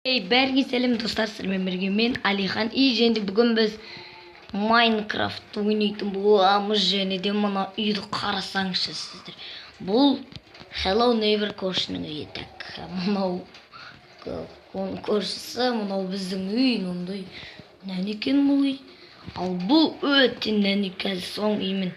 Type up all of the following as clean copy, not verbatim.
Ей, бәріңе сәлем, достар, сіздермен бірге мен, Алихан. И және де бүгін біз Майнкрафт ойнайтын боламыз. Және де мына үйді қарасаңызшы сіздер. Бұл Hello Neighbor көршінің үйі. Так, мынау оның көршісі, мынау біздің үй, мынандай нән екен бұл үй. Ал бұл өте нән екен, соң үймен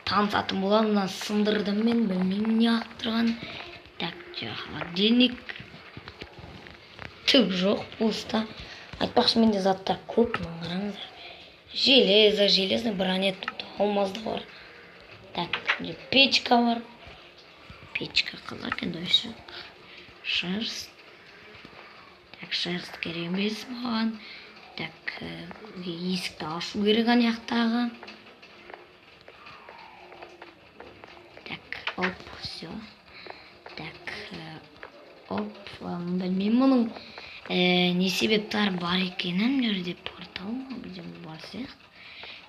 танысатын боламын. Мынаны сындырдым мен, білмеймін не ағып тұрғанын. Так, холодильник. Түк жоқ пусто. Айтпақшы, менде заттар көп, мына қараңыздар. Железо, железный броня, тут алмаз да бар. Так, міне печка бар. Печка қызық енді вообще. Шерсть. Так, шерсть керек емес маған. Так, есікті ашу керек ана жақтағы. Так, оп, все. Так, оп, білмеймін мұның не себептер бар екенін. Мына жерде портал ма, бірдеме бар сияқты.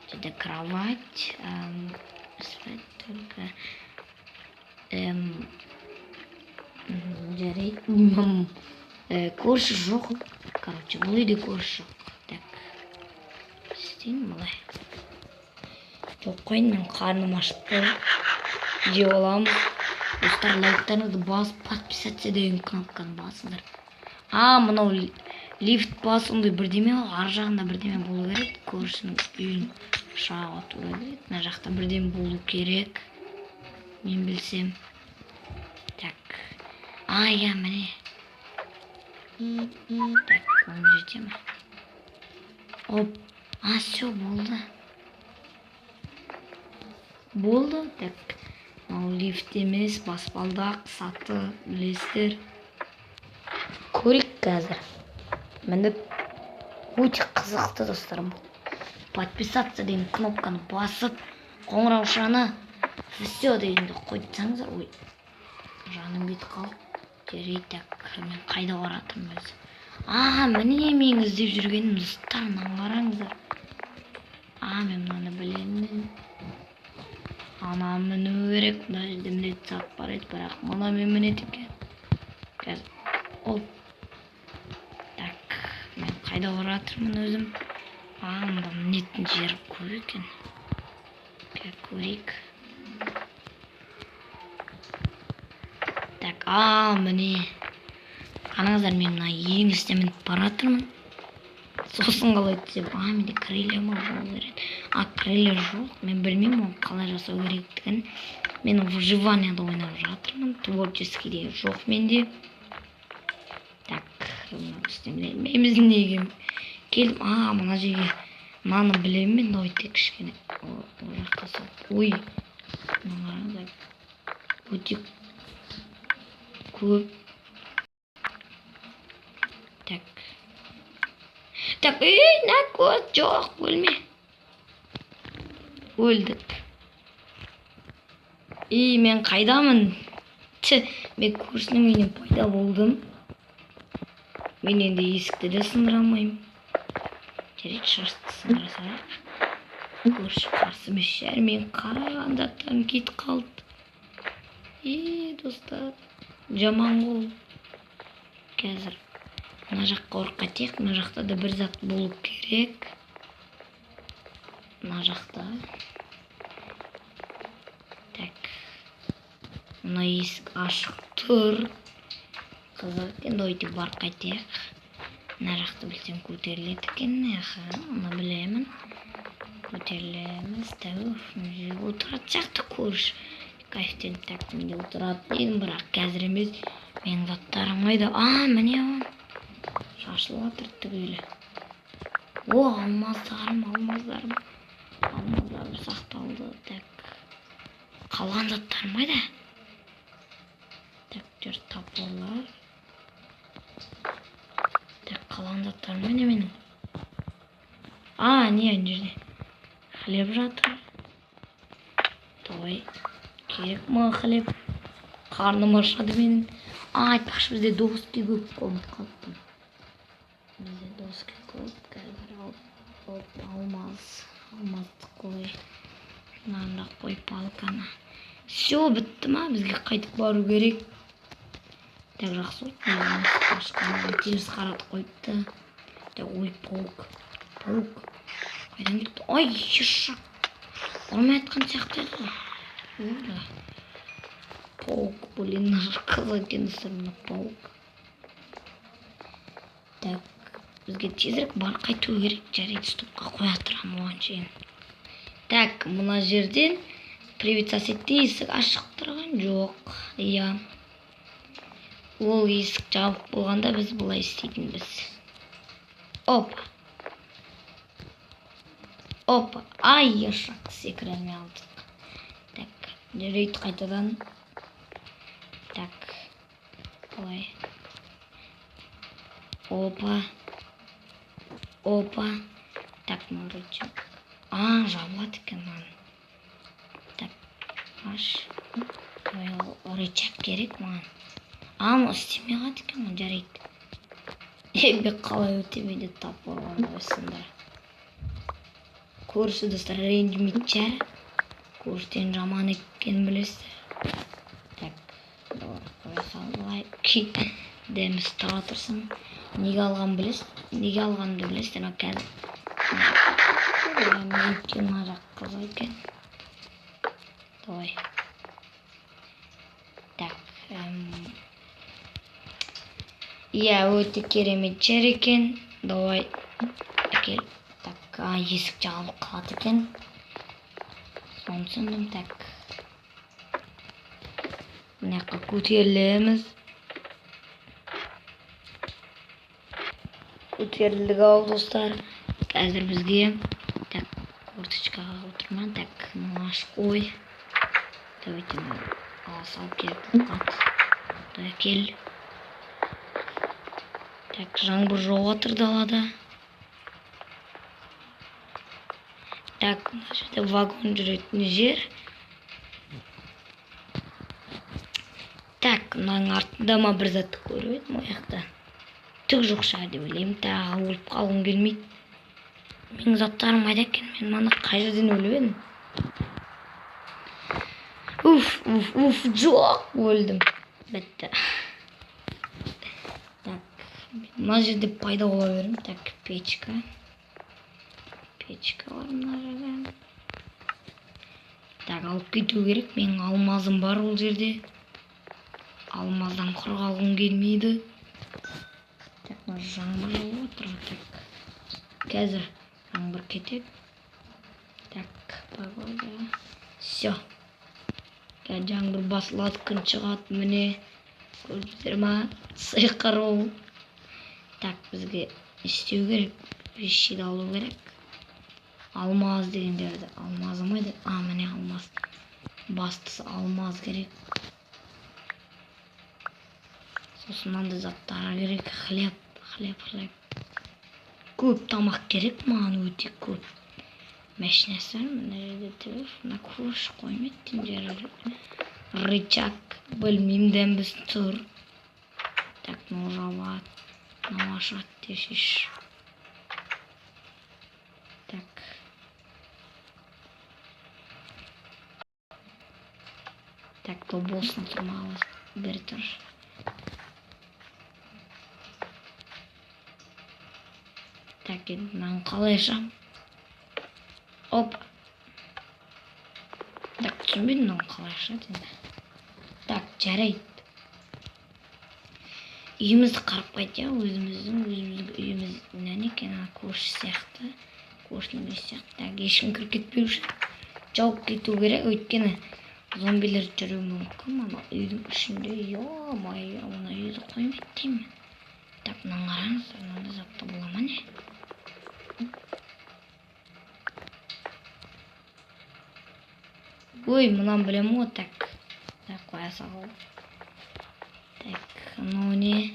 Мына жерде кровать, спать только. Жарайды, көрші жоқ. Короче, бұл үйде көрші жоқ. Так, істейін былай. Жоқ қояйын, мен қарным ашып тұр. Жеп аламыз. Достар, лайктарыңызды басып, подписаться деген кнопканы басыңдар. А, мынау лифт па, сондай бірдеме, ар жағында бірдеме болу керек. Көршінің үйін жағуға тура келеді. Мына жақта бірдеме болу керек. Мен білсем. Так. А, иә, міне. Так, оны жете ме? Оп. А, все, болды. Болды. Так. Мынау лифт емес, баспалдақ, саты, білесіздер. Көрейік қазір. Мініп өте қызықты, достар, бұл. Подписаться деген кнопканы басып, қоңыраушаны все дегенді қойсаңыздар. Ой, жаным кетіп қалды. Жарайды, так, мен қайда баратырмын өзі? А, міне менің іздеп жүргенім, достар, мынаны қараңыздар. А, мен мынаны білемін. Ана міну керек, мына жерде мінетін зат бар еді, бірақ мына мен мінеді екен. Қазір, оп. Так, мен қайда баратырмын өзім? А, мында мінетін жер көп екен. Қазір көрейік. Так, а, міне. Қараңыздар, мен мына ең үстіне мініп баратырмын. Сосын қалай түсем? А, менде крылья ма болу керек? А, крылья жоқ. Мен білмеймін оны қалай жасау керектігін. Мен выживанияда ойнап жатырмын. Творческий деген жоқ менде. Так, мына үстіне мінеміз неге? Келдім. А, мына жерге мынаны білемін мен, давайте кішкене ол жаққа салып. Ой, мына қараңыздар. Өте көп. Так. Так, ей, на көз жоқ, өлме. Өлдік. И мен қайдамын? Ті, мен көршінің үйінен пайда болдым. Мен енді есікті де сындыра алмаймын. Жарайды, шашты сындыра салайық. Көрші қарсы емес шығар, мен қараған заттарым кетіп қалды. Е, достар, жаман ғой. Қазір мына жаққа ұрып қайтайық. Мына жақта да бір зат болу керек. Мына жақта. Так. Мына есік ашық тұр. Қызық екен, давайте барып қайтайық. Мына жақты білсем көтеріледі екен. Аха, оны білемін. Көтерілеміз. Тәуір, мына жерге отыратын сияқты көрші. Кайфтеніп, так, менде отыратын едім, бірақ қазір емес. Менің заттарым қайда? А, міне ол. Шашылып жатыр түгелі. О, алмаздарым, алмаздарым. Алмаздарым сақталды. Так. Қалған заттарым қайда? Так, жер топорлар. Так, қалған заттарым қайда менің? А, не, ана жерде. Хлеб жатыр. Давай. Керек маған хлеб. Қарным ашады менің. А, айтпақшы, бізде доски көп, ұмытып қалыппын. Бізде доски көп. Қазір алып, оп, алмаз. Алмазды қой. Мынаны да қой, палканы. Все, бітті ма? Бізге қайтып бару керек. Так, жақсы болды. Теріс қаратып қойыпты. Так, ой, паук. Паук. Қайдан келді? Ай, ешак. Ұрмай атқан сияқты еді ғой. Ой, паук, блин, қызық екен достар, мына паук. Так, бізге тезірек барып қайту керек. Жарайды, стопқа қоя тұрамын оған шейін. Так, мына жерден привет соседте есік ашық тұрған жоқ. Иә. Ол есік жабық болғанда біз бұлай істейтінбіз. Опа. Опа. Ай, ешак, секіре алмай қалдық. Так, жарайды, қайтадан. Так, былай. Опа. Опа. Так, мына. А, жабылады екен мынаны. Так, аш. Рычаг керек маған. А, мынау істемей қалады екен ғой, жарайды. Еңбек қалай өтемей де топор қойсыңдар. Көрші достар ренжімейтін шығар. Көршіден жаман екенін білесіздер. Так, қоя сал былай. Дәміз тұра тұрсын. Неге алғанын білесіз? Неге алғанымды білесіздер ма қазір? Өйткені мына жақ қызық екен. Давай. Так, иә, өте керемет жер екен. Давай, әкел. Так, есік жабылып қалады екен. Соны түсіндім. Так, мына жаққа көтерілеміз. Көтерілдік ау, достар. Қазір бізге так, корточкаға отырма. Так, мынаны ашып қой. Давайте мынаны ала салып керек болып қалды. Давай, кел. Так, жаңбыр жауып жатыр далада. Так, мына жерде вагон жүретін жер. Так, мынаның артында ма бір затты көріп едім ол жақта. Түк жоқ шығар деп ойлаймын. Тағы өліп қалғым келмейді. Менің заттарым қайда екен? Мен мына қай жерден өліп едім? Уф, уф, уф, жоқ, өлдім. Бітті. Так, мына жерде пайда бола беремін. Так, печка. Печка бар мына жерде. Так, алып кету керек. Менің алмазым бар ол жерде. Алмаздан құр қалғым келмейді. Так, мына жаңбыр жауып отыр. Так, қазір жаңбыр кетеді. Так, погода. Всё. Қазір жаңбыр басылады, күн шығады. Міне, көрдіңіздер ма? Сиқыр ол. Так, бізге істеу керек. Вещиді алу керек. Алмаз деген жерде. Алмазым қайда? А, міне алмаз. Бастысы алмаз керек. Сосын мынандай заттар керек. Хлеб, хлеб, хлеб. Көп тамақ керек маған, өте көп. Машинасы бар, мына жерде телефон, мына көрші қоймайды, жері рычаг, білмеймін, дәмбіз тұр. Так, мынау жабады, мынау ашады десейші. Так. Так, то болсын тұрмағалы бері тұр. Так, енді мынаны қалай ашамын? Оп. Так, түсінбедім мынаны қалай ашады енді. Так, жарайды. Үйімізді қарап қайтайық, өзіміздің үйіміз мына не екен, ана көрші сияқты, көршінің үйі сияқты. Так, ешкім кіріп кетпеу үшін жауып кету керек, өйткені зомбилер жүруі мүмкін. Ана үйдің ішінде, ё-моё, мына үйді қоймайды деймін. Так, мынаны қараңыздар, мынандай затты бола ма не? Ой, мынаны білемін ғой, так. Так, қоя сал. Так, мынау не?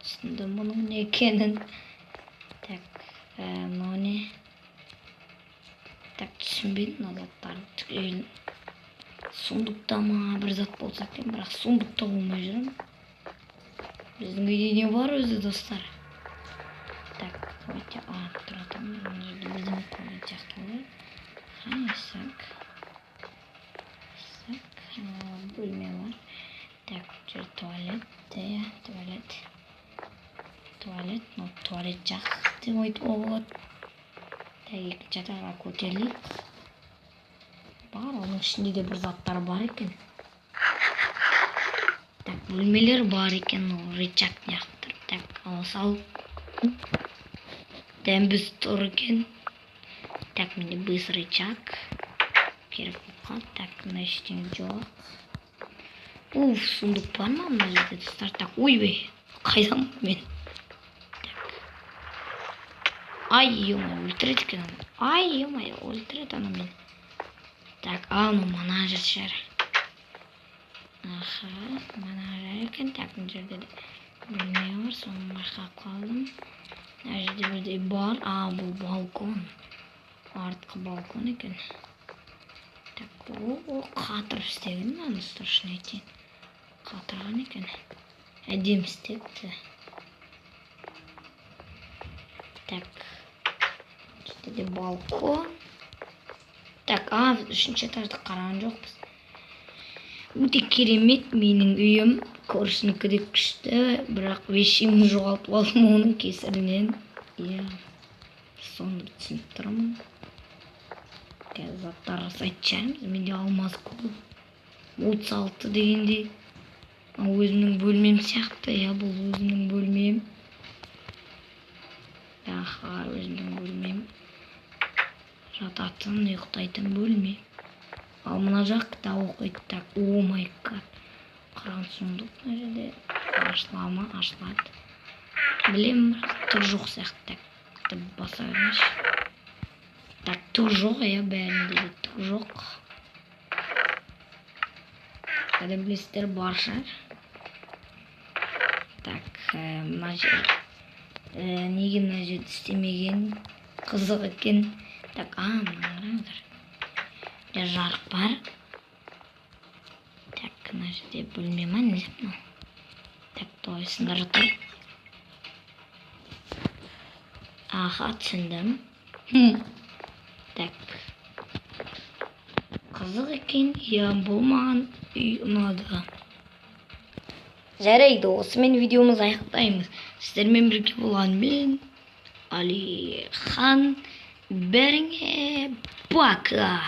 Түсіндім мұның не екенін. Так, мынау не? Так, түсінбедім мына заттарды. Сундукта ма бір зат болса екен, бірақ сундукта болмай жүрмін. Біздің үйде не бар өзі, достар? Так, давайте, тұра тұрмын. Мына жерде бірдеңе қойған сияқты ғой. Есік. Есік, бөлме бар. Так, бұл жер туалет, иә, туалет. Туалет, ну, туалет жақ деп айтуға болады. Так, екінші этажға көтерілейік. Бар, оның ішінде де бір заттар бар екен. Так, бөлмелер бар екен, ол рычаг неғып тұр. Так, ала сал. Дәмбіз тұр екен. Так, менде быс рычаг керек болып қалды. Так, мына ештеңе жоқ. Уф, сундук бар ма мына жерде, достар? Так, ойбай, қайдан мен? Так. Ай, ё-моё, өлтіреді екен аны. Ай, ё-моё, өлтіреді аны мені. Так, анау мына жер шығар. Аха, мына жер екен. Так, мына жерде де бөлме бар, соны байқап қалдым. Мына жерде бірде бар. А, бұл балкон. Артқы балкон екен. Так, о, қатырып істеген мынаны, достар, шын айтайын. Қатырған екен. Әдемі істепті. Так, жерде де балкон. Так, а, үшінші этажды қараған жоқпыз. Өте керемет менің үйім. Көршінікі де күшті, бірақ вещімді жоғалтып алдым оның кесірінен. Иә, соны түсініп тұрмын. Қазір заттар жасайтын шығармыз. Менде алмаз көп. 36 дегендей. Өзімнің бөлмем сияқты. Иә, бұл өзімнің бөлмем. Аха, өзімнің бөлмем. Жататын, ұйықтайтын бөлме. Ал мына жақ кітап оқиды. Так, о май гад. Қырған сундук мына жерде. Ашыла ма? Ашылады. Білемін, бірақ түк жоқ сияқты. Так, баса бермеші. Так, түк жоқ, иә, бәрінде де түк жоқ. Қайда білесіздер, бар шығар. Так, мына жер. Неге мына жерді істемеген? Қызық екен. Так, а, мына қараңыздар. Мына жарық бар. Так, мына жерде бөлме ма, не мынау? Так, тойсындар тұр. Аха, түсіндім. Так. Қызық екен. Иә, бұл маған үй ұнады. Жарайды, осымен видеомызды аяқтаймыз. Сіздермен бірге болған мен, Алихан. Бәріңе пока.